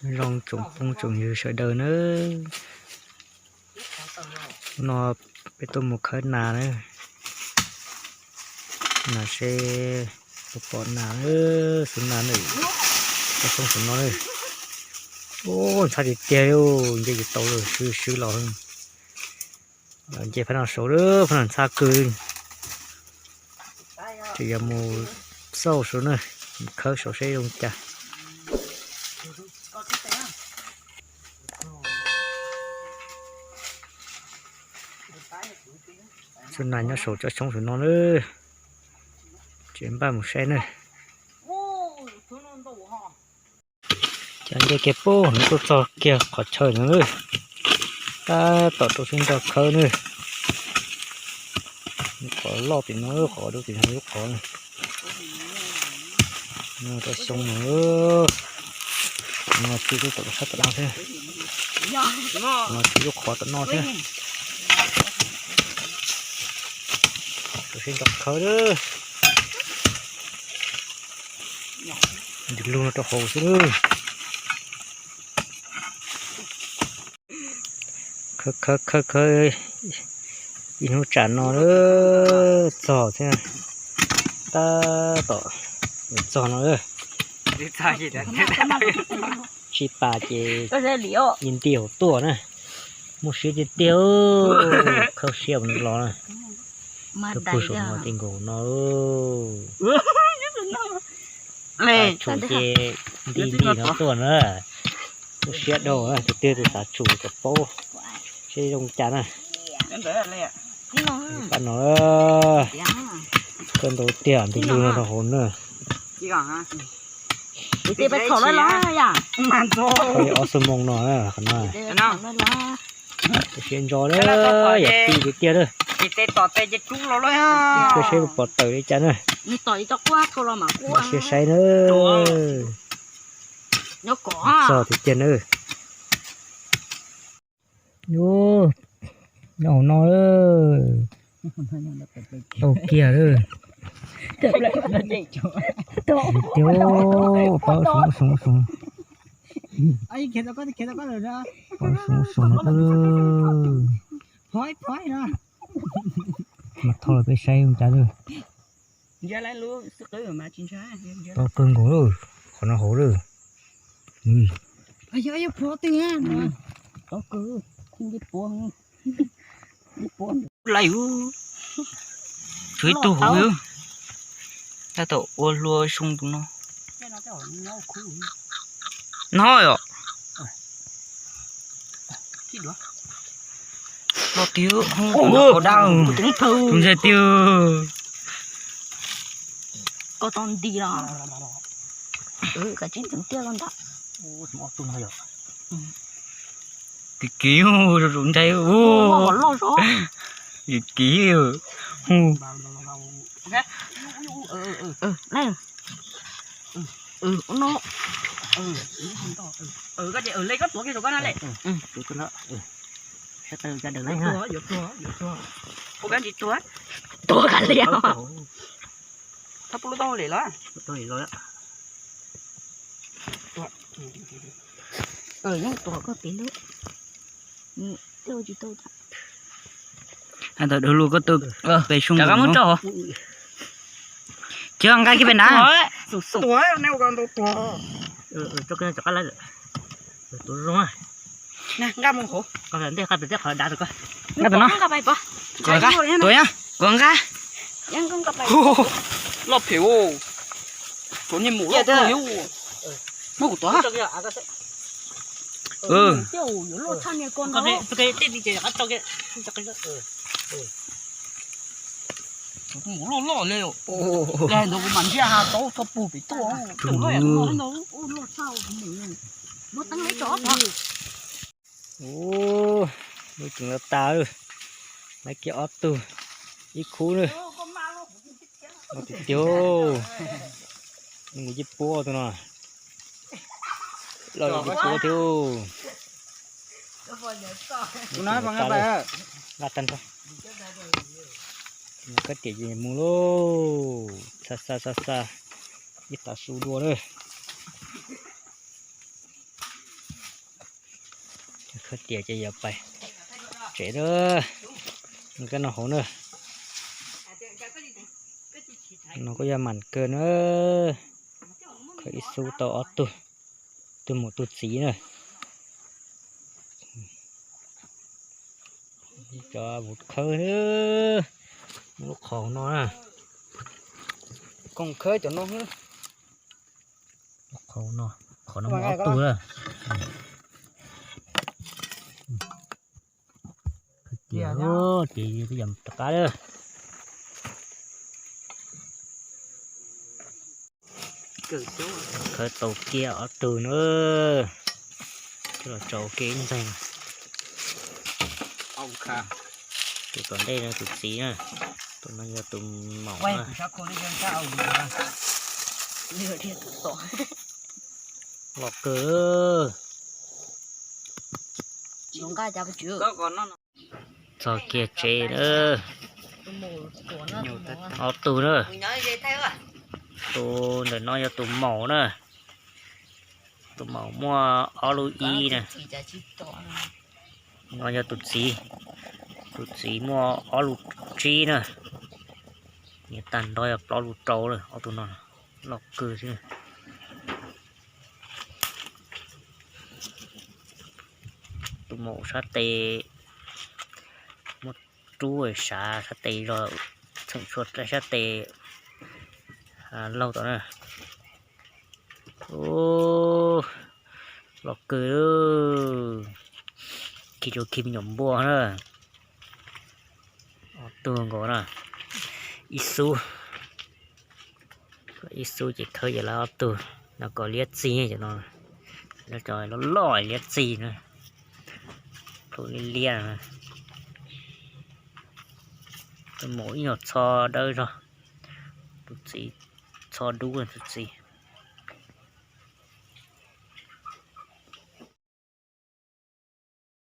Zoo tsoom phooj tsoom ywg sawv daws nawb, no peb tuaj mus khawb nas na, nas seb puas pom nas, xub nas na, cov xyoob saum no na. Ub, ntxhab tiag tiag li, nce tsis tau lawm, swb swb los. Nce phab no saud, phab no ntxhab kawg. Tseem yuav mus xauj saud na, mus khawb saud seb zoo cas. Xub nas nyob saum tsob xyoob saum no na, tseem npaj mus saib na. Cov nce kiag pub no tuaj txog kiag qhov chaw no na, tab tom rau siab ntso khawb na. Qhov loj tim no, qhov dub tim no, lub qhov no rau xyoob no. No tsis lub tom sab tom no thiab, no tsis lub qhov tom no thiab. Rau siab ntso khawb na. Ntws lug no rau hauv xwb. Khawb khawb khawb khawb ib hnub tsam no txog thiab, tab tom txog no. Sib pas ces nti nti hauv tuaj na, muaj siab tiag tiag, khawb siab ua nws los na. Twb pug saum no ti nkaus no, tas tsum ces nti nti no tuaj na. Muaj siab dhau, tus twg tus tas tsum kom paub seb zoo cas na. Pab no kawg ntau tiag, nti lug no rau hauv na. Ob xuab moos no, qhov no. Siab ntso na, yam ti tiag tiag na. Peb seb puas pom tawm li cas na. Siab saib na. Txog tiag tiag na. Nyob hauv no, tau kiag lawm. Tiag, pab soo soo soo. Pab soo soo no. Mas thauj los peb saib ua cas lawm. Tau kawg nkaus lawm, qhov no hauv lawm. Lais, tshuav ib tug hauv, tab tom ua hlua zoo tus no. No yom. Loj tiag, tus ntse tiag. Koj tau nti los? Kav tsij ntxeev tiaj los ntag. Tim kiv, tus ntse, tim kiv. Koj ces le koj tuav kiag rau koj na le. Tuav kav liam. Thab pub lub taub hau lem los? Yeej tuav koj pem lub. Tej ua tsis tau. Ntawm dua lug koj tau pem soo. Cov qab muab tso. Cov nqa kiag pem na. Tuav, nej ua ko ntau tuag. Tuav zoo. Nqa mus hauv. Ntej nqa pem tej qhov dav rau koj. Nqa tom no. Tuav, kuv nqa. Loj phem. Tuav niag mus loj kawg. Muab kuv tuav. Mus loj loj li. Ntawd kuv mam ntsiag ha tau txhob pug pem tuaj. Lub tseem los tas, laiv kiag ob tug, ib khub na. Tiag tiag, nws yij puab tus no, loj yij puab thiab. Nqa tag nrho, koj tiam mus lauj, xa xa xa xa, ib tav su dua na. Khawb tias ces yuav pais tsev lawm. Kab no hauv na. No kuj yog mam kawg na. Khawb ib xub tau ob tug, tus maum tus txiv na. Cov vus khawb, lub qhov no na. Koom khawb cov no. Lub qhov no, qhov no muaj ob tug na. Tias ces twb yog rov qab lawm. Khawb tau kiag ob tug na. Coj los tso ua ke ib ntxaig. Tus tom ntej no tus txiv na. Tus no yog tus maum na. Loj kawg. Txog kiag tsev na. Ob tug na. Tus ntawm no yog tus maum na. Tus maum muaj ob lub ib na. No yog tus txiv. Tus txiv muaj ob lub tsib na. Niam tag nrho yog plaub lub rau lawm, ob tug no loj kawg xwb. Tus maum sab tes muaj rub sav sab tes zog, txheem tshuav sab tes laug tom na. Loj kawg. Khi tsuas khi me nyuam npua na. Ob tug nkaus na. Ib xub, ib xub ces khawb ces lawv ob tug no kom liab txig cov no. Lawv cov loj loj liab txig na. Plhu liab liab na. Tus maum ib nyuag txho dawb zog, tus txiv txho dub tus txiv.